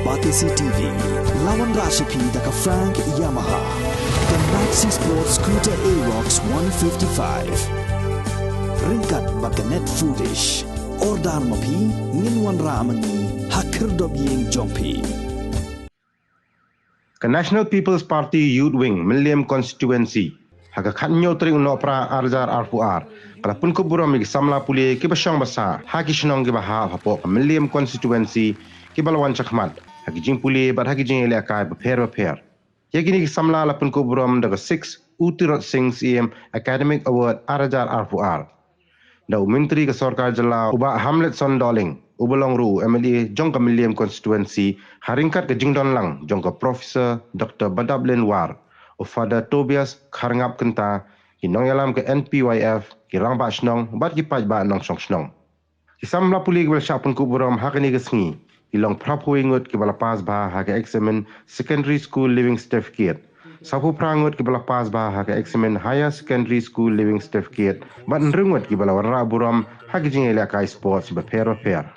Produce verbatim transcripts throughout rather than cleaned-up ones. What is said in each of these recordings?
Batesi T V, la wanrah sha phi da ka Frank Yamaha, ka Maxi Sport Scooter Aerox one fifty-five. Ryngkat bad ka Net Foodish. Order ma phi, ngin wanrah ma ngi ha khyrdop ïing jong phi. Ka National People's Party Youth Wing Mylliem Constituency, ha ka khathynñiew tarik u Nohprah ar hajar arphew ar, ka la pynkup burom ïa ki samla pule kiba shong ba sah ha ki shnong kiba hap hapoh ka Mylliem Constituency, kiba la wan shakhmat ha ki jingpule bad ha ki jingïalehkai bapher bapher. Ïa kine ki samla la pynkup burom da ka six U Tirot Sing Syiem Academic Award ar hajar arphew ar, da u Myntri ka Sorkar Jylla u Bah Hamletson Dohling, uba long ruh u M L A jong ka Mylliem Constituency, ha ryngkat ka jingdon lang jong ka Professor Doctor Badaplin War, u Father Tobias Kharngap Kynta, ki nongïalam ka N P Y F, ki rangbah shnong bad ki paidbah nongshong shnong. Ki samla pule kiba la shah pynkup burom ha kane ka sngi ki long phraphew ngut kiba la pass bha ha ka eksamin Secondary School Leaving Certificate, sawphew phra ngut kiba la pass bha ha ka eksamin Higher Secondary School Leaving Certificate, bad hynriew ngut kiba la wanrah burom ha ki jingïalehkai sports bapher bapher.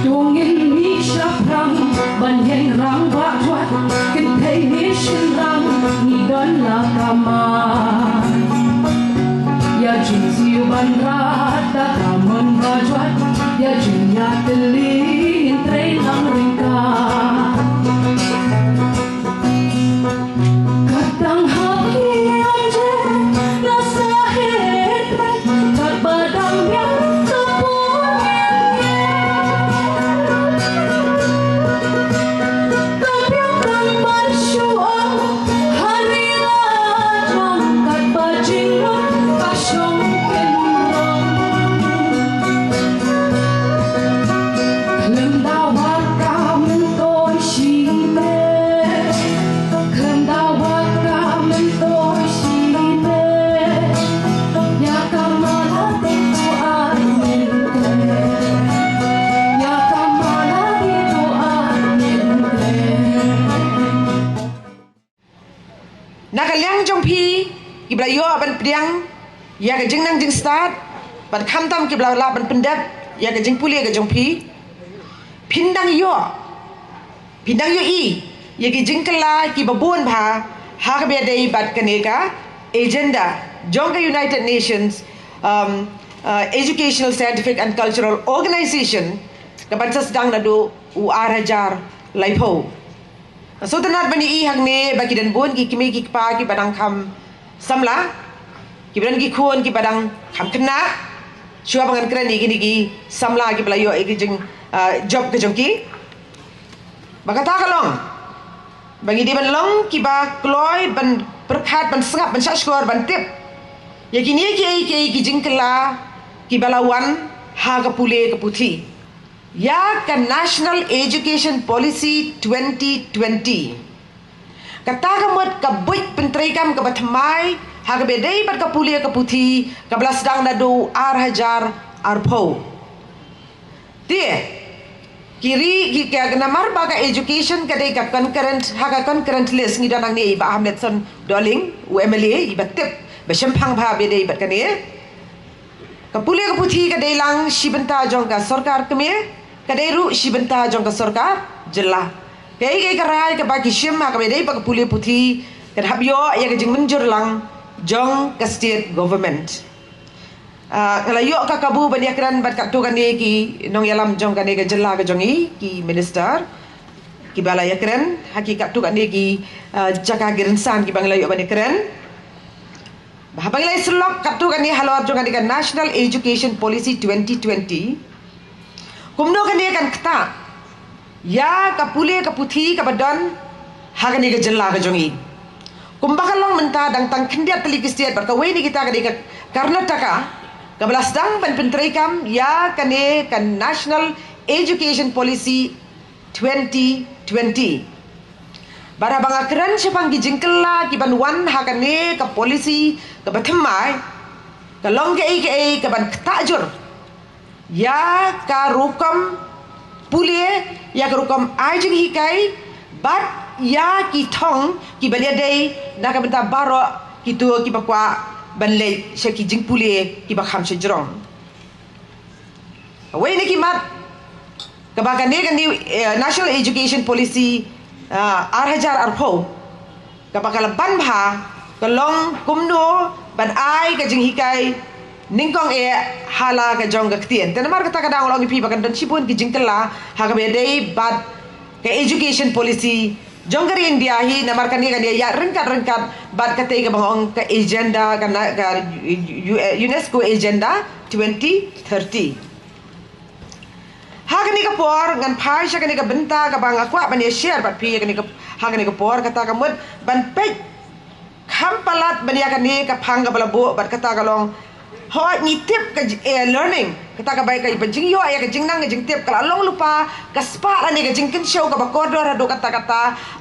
Dungin ni shaphrang ban ïeng rangbah jwat, kynthei ni shynrang ngi don la ka mat. Ïa jingsiew ban rat da ka mon ba jwat, ïa jingïatylli ngin trei lang ryngkat. Ka tang ha ki ong je na sahit, ka ba dang biang ka pun. Ka biang tang ban shu ong ha ri la jong, ka ba jingmut ka shong kynrong. Khlem da wat ka myntoi shi te. Khlem da wat ka myntoi shi te. Ïa ka mala te to ar min te. Ïa ka mala te to ar min te. Na ka liang jong phi, kiba la ïoh ban pdiang ïa ka jingnang jingstad, bad khamtam kiba la lah ban pyndep ïa ka jingpule ka jong phi, phin dang ïoh, phin dang ïohi ïa ki jingkylla kiba bun bha ha kaba ïadei bad kane ka agenda jong ka United Nations, um, uh, Educational, Scientific and Cultural Organization, kaban sa sdang naduh u ar hajar laiphew. Sngewtynnat ban ïohi hangne ba ki don bun ki kmie ki kpa kiba dang kham samla, kiba don ki khun kiba dang kham khynnah. Shuwa ba ngan kren ïa kine ki samla kiba la ïoh ïa ki jing, ah, jop ka jong ki, ba kata ka long ba ngi dei ban long kiba kloi ban pyrkhat, ban sngap, ban shahshkor, ban tip ïa kine kiei kiei ki jingkylla kiba la wan ha ka pule ka puthi. Ïa ka National Education Policy twenty twenty, kata ka mut ka buit pyntreikam kaba thymmai ha kaba ïadei bad ka pule ka puthi, kaba la sdang naduh ar hajar arphew. Te ki ri, ki, ka, namar ba ka education ka dei ka concurrent, ha ka concurrent list ngi don hangne i Bah Hamletson Dohling, u M L A, iba tip ba shemphang bha ba ïadei bad kane. Ka pule ka puthi ka dei lang shi bynta jong ka sorkar kmie, ka dei ruh shi bynta jong ka sorkar jylla. Kaei kaei ka rai kaba ki shim ha kaba ïadei bad ka pule puthi, kan hap ïoh ïa ka jingmynjur lang jong ka state government. Ah, nga la ïoh ka kabu ban ïakren bad katto katne ki nongïalam jong kane ka jylla ka jong i, ki minister, kiba la ïakren ha ki katto katne ki, ah, jaka ki rynsan kiba nga la ïoh ban ïakren. Ba haba ngi la ïa syllok katto katne halor jong kane ka National Education Policy twenty twenty, kumno kane kan ktah ïa ka pule ka puthi kaba don ha kane ka jylla ka jong i. Kumba ka long mynta, dang tang khyndiat tylli ki state bad kawei na kita ka dei ka Karnataka, kaba la sdang ban pyntreikam ïa kane ka National Education Policy twenty twenty. Bad haba nga kren shaphang ki jingkylla kiban wan ha kane ka policy kaba thymmai, ka long kaei kaei kaban ktah jur ïa ka rukom pule, ïa ka rukom ai jinghikai, bad ïa ki thong kiban ïadei na ka bynta baroh kito kiba kwah ban leit sha ki jingpule kiba kham shajrong. Kawei na ki mat Kaba kane ka new, eh, National Education Policy, ah, ar hajar arphew, kaba ka la ban bha, ka long kumno ban ai ka jinghikai nyngkong eh ha la ka jong ka ktien. Te namar kata ka daw nga ong ïa phi ba kan don shibun ki jingkylla ha kaba ïadei bad ka education policy jong ka ri India hi, namar kane kan ïaid ryngkat ryngkat bad katei kaba nga ong ka agenda, ka na-, ka U-, U-, UNESCO Agenda twenty thirty. Ha kane ka por ngan phai sha kane ka bynta kaba nga kwah ban ïa share bad phi ha kane ka, ha kane ka por, kata ka mut ban peit kham palat ban ïa kane ka phang kaba la buh bad kata ka long, hooid ngi tip ka j-, eh, learning, kata ka bai ka ba jingïoh ïa ka jingnang ka jingtip ka la long lypa ka spah lane ka jingkynshew kaba kordor haduh katta katta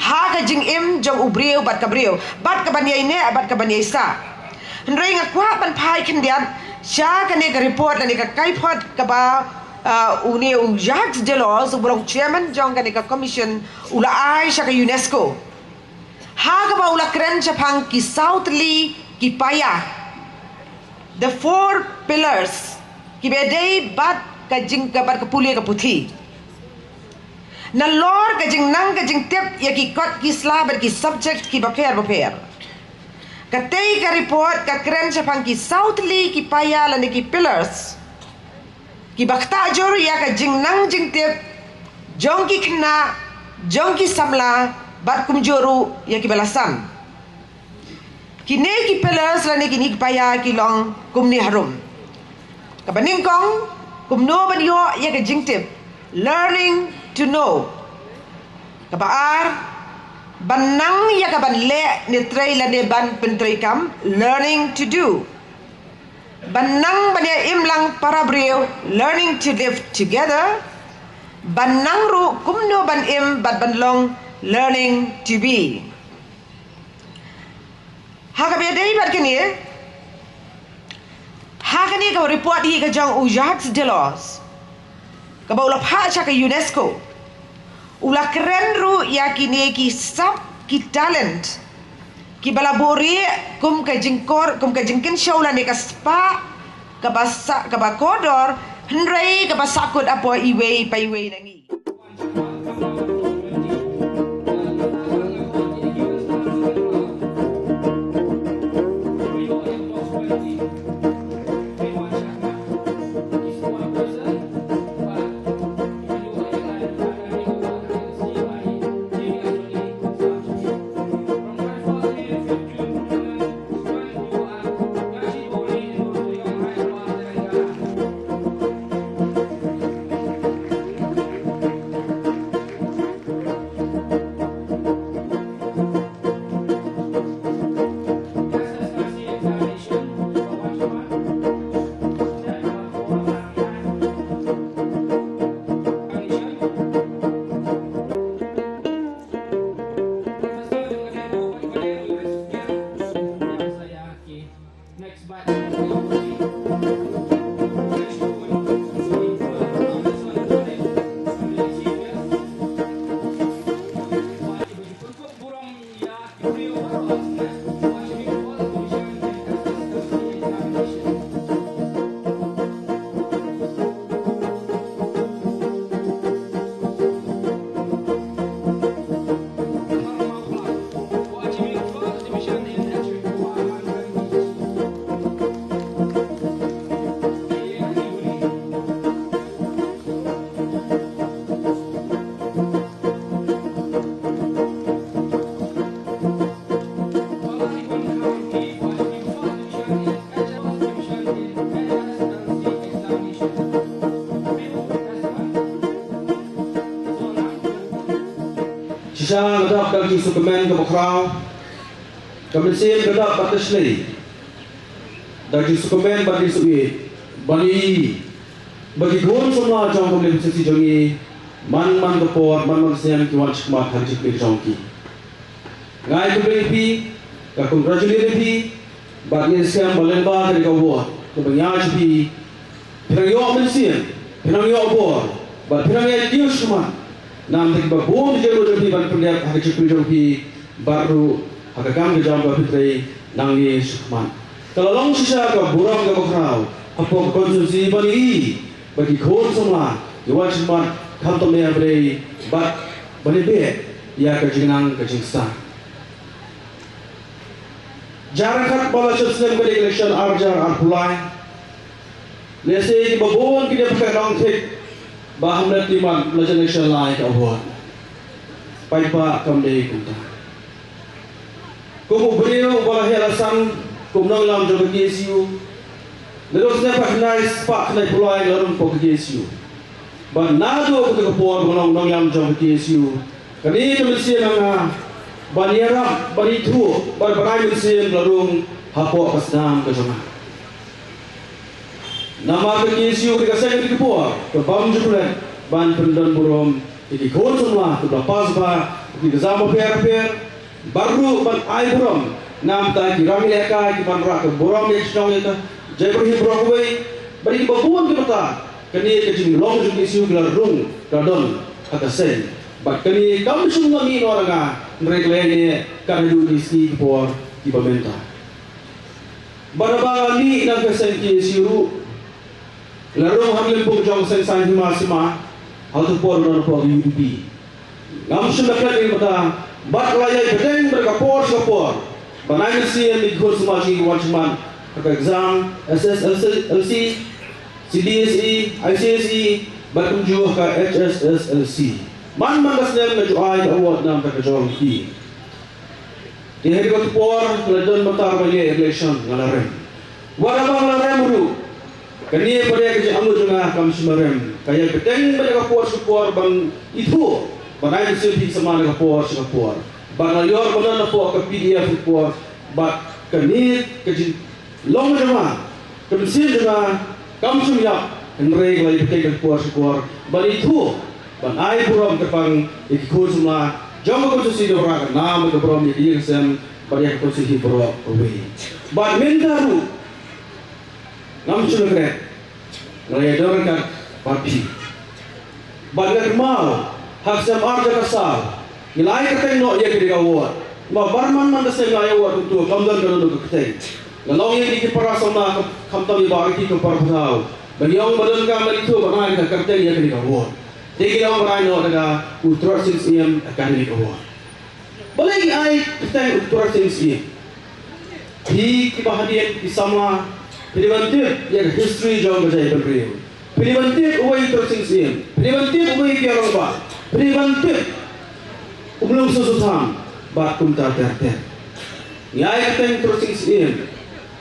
ha ka jingim jong u briew bad ka briew, bad kaban ïai neh bad kaban ïai sah. Hynrei nga kwah ban phai khyndiat sha kane ka report lane ka kaiphod kaba, ah, une u Jacques Delors, uba long chairman jong kane ka commission, u la ai sha ka UNESCO, ha kaba u la kren shaphang ki saw tylli ki paia, the four pillars, kiba ïadei bad ka jing, ka bad ka pule ka puthi, nalor ka jingnang ka jingtip ïa ki kot ki sla bad ki subject kiba pher bapher. Katei ka report ka kren shaphang ki saw tylli ki paia lane ki pillars, kiba ktah jur ïa ka jingnang jingtip jong ki khynnah, jong ki samla, bad kumjuh ruh ïa kiba la san. Kine ki pillars lane kine ki paia ki long kumne harum. Kaba nyngkong, kumno ban ïoh ïa ka jingtip, learning to know. Kaba ar, ban nang ïa kaban leh ne trei lane ban pyntreikam, learning to do. Ban nang ban ïa im lang para briew, learning to live together. Ban nang ruh kumno ban im bad ban long, learning to be. Ha kaba ïadei bad kane, ha kane ka report hi ka jong u Jacques Delors, kaba u la phah sha ka UNESCO, u la kren ruh ïa kine ki sap ki talent kiba la buhrieh kum ka jingkor, kum ka jingkynshew lane ka spah kaba sa, kaba kordor, hynrei kaba sahkut hapoh iwei pa iwei na ngi. Shisha nga dap da ka jingsngewkmen kaba khraw, ka mynsiem ka dap bad ka shlei, da ka jingsngewkmen bad ka jingsngewsih ban ïohi ba ki khun samla jong ka Blei Kynrad jong ngi, man man ka por, man man ka snem ki wan shakhmat ha ka jingpyrshang jong ki. Nga ai khublei ïa phi, nga congratulate ïa phi, bad nga sngewbha ba lyngba kane ka award kaba nga ai sha phi, phi nang ïoh mynsiem, phi nang ïoh bor, bad phi nang ïoh kiew shakhmat na ka bynta kiba bun ki jingmut jong phi ban pyndep ha ka jingpyrshang jong phi, bad ruh ha ka kam ka jam kaba phi trei nangne shakhmat. Ka la long shisha ka burom kaba khraw hapoh ka constituency ban ïohi ba ki khun samla ki wan shakhmat khamtam ïa ba dei bad ba dei beh ïa ka jingnang ka jingstad. Jar khat ba la shah snem ka dei election ar hajar arphew lai. Lehse kiba bun ki dei ba ka nong thik ba hamlet ki man la jan election lai ka vote. Paidbah kam dei kumta. Kum u briew uba la heh la san kum nongïalam jong ka K S U. Naduh snem khatkhyndai spah khyndaiphew lai la rung hapoh ka K S U. Bad naduh kata ka por ba nga long nongïalam jong ka K S U, kane ka mynsiem jong nga ban ïarap, ban ithuh bad ban ai mynsiem ka la rung hapoh ka snam ka jong nga. Namar ka K S U ka dei ka seng kaba bymjukut ban pyndonburom ïa ki khun samla kiba la pass bha ha ki exam bapher bapher, bad ruh ban ai burom na ka bynta ki rangialehkai kiban wanrah ka burom ïa ka shnong ïa ka jaitbynriew baroh kawei. Bad ïa kiba bun ki bynta, kane ka jinglong jong ka K S U ka la rung ka la don ha ka seng. Bad kane kam shym la mih noh na nga, hynrei ka la ïaineh kat haduh ki sngi ki por kiba mynta. Bad haba nga mih na ka seng K S U ruh, la rung ha ka lympung jong ka seng saiñ hima sima ha kato ka por nga don hapoh ka U D P. Ngam shym da klet ïa kata, bad la ïai bteng bad ka por sha ka por ban ai mynsiem ïa ki khun samla jong ngi kiba wan shakhmat ha ka exam S S L C, C B S E, I C S E bad kumjuh ka H S S L C. Man man ka snem nga ju ai ka award na ka bynta ka jong ki. Te ha kata ka por nga la don mynta ba ïa election nga la rem. Wat haba nga la rem ruh, kane pat ka jingangnud jong nga kam shym la rem. Ka ïai bteng bad ka por sha ka por ban ithuh, ban ai mynsiem ïa ki samla na ka por sha ka por. Bad nga la ïoh ban don hapoh ka P D F ka por, bad kane ka jing long jong nga, ka mynsiem jong nga kam shym ïap, hynrei nga la ïai bteng ka por sha ka por ban ithuh, ban ai burom kyrpang ïa ki khun samla jong ka konstituensi Mawryngkneng, ka burom ïa ka ïing ka sem bad ïa ka konstituensi baroh kawei. Bad mynta ruh ngam shym la klet, nga la ïadon ryngkat bad phi. Bad nga kynmaw ha ka snem ar hajar khatsaw ngi la ai kyrteng noh ïa kane ka award. Namar man man ka snem nga ai award kumto kam don kano kano ka kyrteng. Nga la ong ïa kine ki para samla, khamtam ïa Bah Ricky kum para pathaw, ba ngi ong ba donkam ban ithuh ban ai ka kyrteng ïa kane ka award. Te ki la ong ban ai noh da ka Uttar Singh Syiem Academic Award. Balei ngi ai kyrteng Uttar Singh Syiem? Phi kiba hadien ki samla, phi dei ban tip ïa ka history jong ka jaitbynriew. Phi dei ban tip uwei u Uttar Singh Syiem, phi dei ban tip uwei u Kiang Rangbah, phi dei ban tip u Mlung Soso Tham bad kumta ter ter. Ngi ai kyrteng Uttar Singh Syiem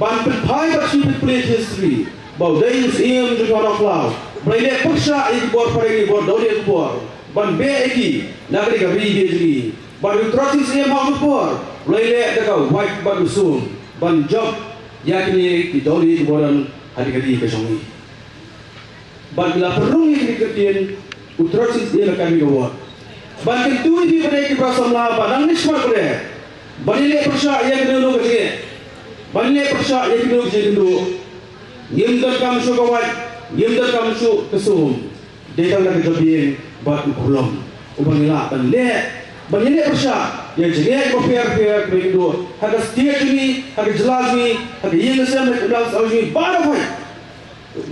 ban pynphai bad shu pynpule history ba u dei u Syiem jong ka Nongkhlaw ba la leh pyrshah ïa ki bor phareng, ïa ki bor dawrieh khubor, ban beh ïa ki na kane ka ri India jong ngi. Bad u Uttar Singh Syiem ha u por u la leh da ka wait bad u sum ban jop ïa kine ki dawrieh kiba don ha kane ka ri ka jong ngi. Bad ngi la pynrung ïa kine ki kyntien Uttar Singh Syiem Academic Award. Bad kyntu ïa phi ba dei ki para samla ba nang ngi smat ba dei ban ïaleh pyrshah ïa kano kano ka jingeh, ban ïaleh pyrshah ïa kano kano ka jingkynduh. Ngim donkam shuh ka wait, ngim donkam shuh ka sum. Dei tang da ka jabieng bad u pulom uba ngi lah ban leh, ban ïaleh pyrshah ïa ka jingeh bapher bapher kaba kynduh ha ka state jong ngi, ha ka jylla jong ngi, ha ka ïing ka sem, ha ka imlang sahlang jong ngi baroh khoit.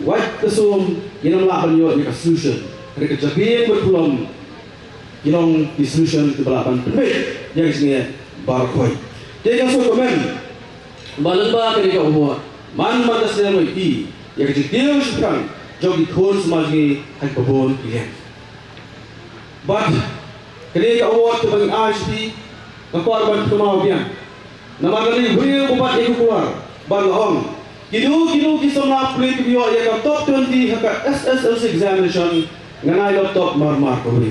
Wat ka sum ngim lah ban ïoh ïa ka solution. Hynrei ka jabieng bad pulom ki long ki solution kiba lah ban pynbeit ïa ka jingeh baroh khoit. Te nga sngewkmen ba lyngba kane ka award man man ka snem ngi ïohi ïa ka jingkiew shaphrang jong ki khun samla jong ngi ha kiba bun ki liang. Bad kane ka award kaba ngi ai sha phi, nga kwah ban kynmaw biang. Namar nga dei u briew uba bat ïa ka kular ban ong, kino kino ki samla pulit kiba ïoh ïa ka top twenty ha ka S S L C examination, ngan ai laptop mar mar kawei.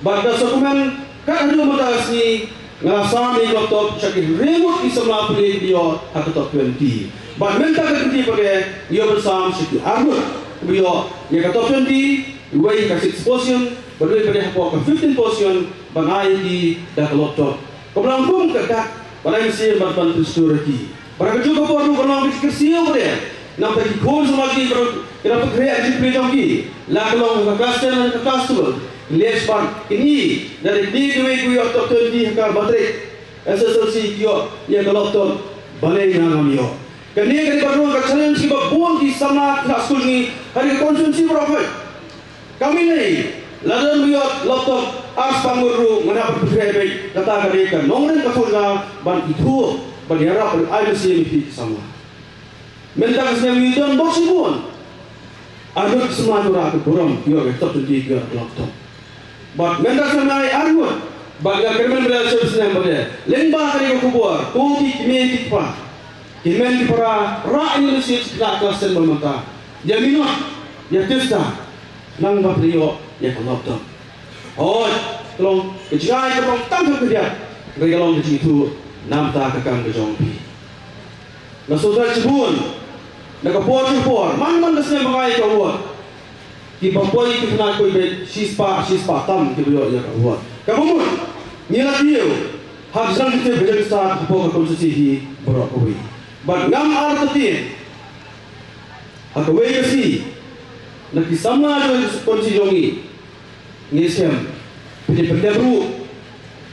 Bad nga sngewkmen kat haduh mynta ka sngi nga la sam ïa ka laptop sha ki hynriew ngut ki samla pule kiba ïoh ha ka top twenty. Bad mynta ka twenty pat ngi ïoh ban sam sha ki ar ngut kiba ïoh ïa ka top twenty, iwei ha ka six position bad iwei pat hapoh ka fifteen position, ban ai ïa ki da ka laptop kaba long kum ka dak ban ai mynsiem bad ban pynshlur ïa ki. Bad ha kajuh ka por ruh ka long ka jingkyrsiew ba dei namar ki khun samla ki ba ki dang pynkhreh ka jingpule jong ki, la ka long ka class ten ne ka class twelve, ki leh shaphang kine, da dei kine kiwei kiba ïoh top twenty ha ka matric, S S L C ki ïoh ïa ka laptop, balei nga ngam ïoh? Kane ka dei ka ruh ka challenge kiba bun ki samla ki khynnah skul jong ngi ha ka constituency baroh khoit. Kam ïaleh, lada ym ïoh laptop ar spah ngut ruh ngan hap ban pynkhreh beit, kata ka dei ka nongrim ka thong jong nga ban ithuh, ban ïarap, ban ai mynsiem ïa phi ki samla. Mynta ka snem ngi don bok shibun. Ar ngut ki samla ki wanrah ka burom, ki ïoh ka top twenty, ki ïoh ka laptop. Bad mynta ka snem ngi ai ar ngut. Bad nga kyrmen ba la snem ba dei. Lyngba kane ka khubor, ko ki kmie ki kpa, ki hynmen ki para, rah ïa ine i sien sha klas ten ba mynta. Ïa minot, ïa tista. Nang ba phi ïoh ïa ka laptop. Hooid, ka long ka jingai kaba tang kham khyndiat. Hynrei ka long ka jingithuh namar ka kam ka jong phi. Nga sngewthuh shibun na ka por sha ka por, man man ka snem ba nga ai ka award, kiba poi ki khynnah kawei beit shispah, shispah tam kiba ïoh ïa ka award. Kaba mut ngi la kiew ha ka jingtip ka jingstad hapoh ka constituency hi baroh kawei. Bad ngam artatien ha kawei ka sngi na ki samla jong ka constituency jong ngi. Ngi shem, phi dei pyndep ruh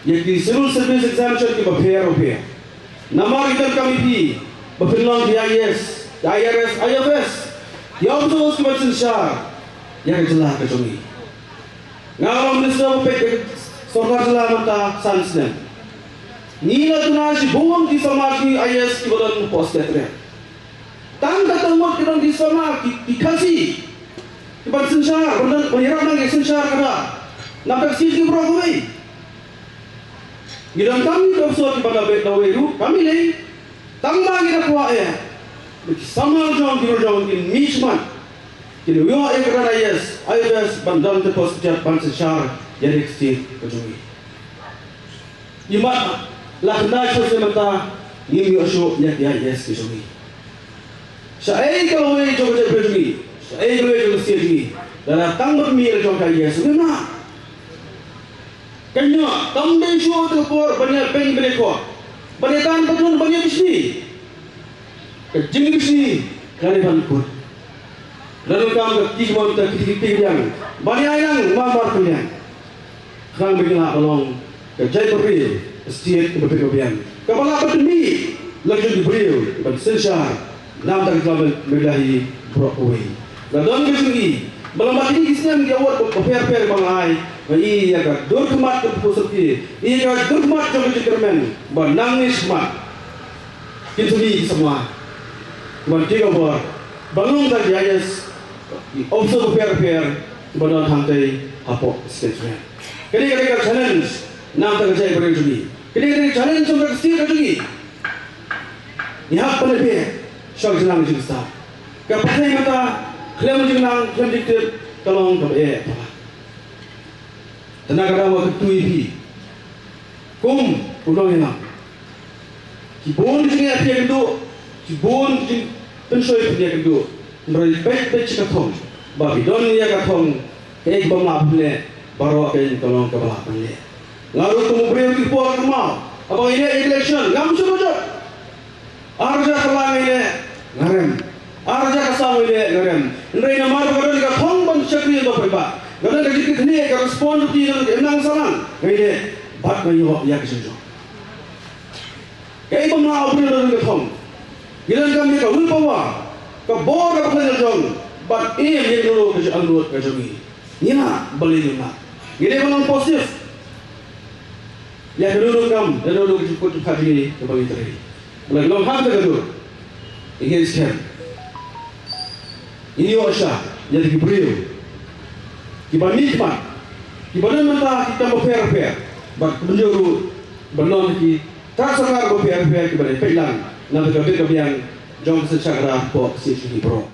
ïa ki civil service exemption kiba pher bapher. Namar ki donkam ïa phi ba phin long ki I A S, I R S, I F S, ki officers kiban synshar ïa ka jylla ka jong ngi. Nga long minister ba peit ka sorkar jylla mynta san snem. Ngi la duna shibun ki samla ki I A S kiba don hapoh state re. Tang katto mut ki don ki samla ki, ki Khasi kiban synshar, ban, ban ïarap nang ïa ka synshar ka dak. Namar ka state ki baroh kawei. Ngi donkam ki officer kiban da beit da wei ruh, kam ïaleh. Tang ba ngi da kwah ïa ki samla jong ki, jong ki mih khmat, kin ïoh ïa ka rai I A S, I F S ban don ka post jait ban synshar ïa ka state ka jong ngi. Imat la khyndai snem mynta ngim ïoh shuh ïa ki I A S ki jong ngi. Shaei ka lawei jong ka jaitbynriew jong ngi, shaei ka lawei jong ka state jong ngi, lada tang bad mih la jong ka I A S ngim lah. Ka ñiah kam dei shuh ka por ban ïa beiñ ban ïa khoh, ban ïa tan patlun, ban ïa bishni. Ka jingbishni ka dei ban kut. Lada kam ka ki mon ta ki ki ki yang ban ïa yang ma mar ka yang. Khnang ba ngi lah ban long ka jaitbynriew, ka state kaba bit ba biang, kaba lah ban mih la jong ki briew ban synshar. Namar ka jong me, me la hi baroh kawei. La don ka jong ngi ba la mat kine ki snem ki award ba pher pher ba ngi ai, ba ïa ka dur khmat ka phuh syrki, ïa ka dur khmat jong ka jingkyrmen ba nang ngi smat. Kin sngewthuh ki samla ban take over, ban long da ki I A S, ki officer bapher bapher kiba don hangtei hapoh state jong ngi. Kane ka dei ka challenge namar ka jaitbynriew jong ngi. Kane ka dei ka challenge jong ka state jong ngi. Ngi hap ban ïa peit sha ka jingnang jingstad. Ka pyrthei mynta khlem jingnang khlem jingtip ka long kaba eh. Te na ka daw nga kyntu ïa phi kum u nongïalam. Ki bun ki jingeh phi ïakynduh, ki bun ki jingpynshoi phi ïakynduh. Hynrei peit peit sha ka thong, ba phi don ïa ka thong, kaei kaba ym lah ban leh baroh ka long kaba lah ban leh. Nga ruh kum u briew ki por ka kynmaw haba ngi leh election ngam shu jot. Ar hajar kylla ngi leh nga rem. Ar hajar ka saw ngi leh nga rem. Hynrei namar ba ka don ka thong ban shakri ïa u paidbah, ka don ka jingkitkhlieh, ka responsibility, ka don ka imlang sahlang, ngi leh bad nga ïoh ïa ka jingjop. Kaei ba nga, u briew, don ka thong, ngi donkam ïa ka willpower, ka bor kaba khlaiñ la jong bad im ïa kano kano ka jingangnud ka jong ngi. Ngi lah balei ngim lah? Ngi dei ban long positive. Ïa kano kano ka kam, ïa kano kano ka jingkut jingphat jong ngi kaba ngi trei. Ba la long hangta ka dur, ngi ngeit skhem ngin ïoh shah ïa ki briew kiba mih khmat, kiba don mynta ki kam bapher bapher, bad kumjuh ruh ban long ki tnat sorkar bapher bapher kiba dei peit lang na ka bit ka biang jong ka synshar hapoh ka state jong ngi baroh.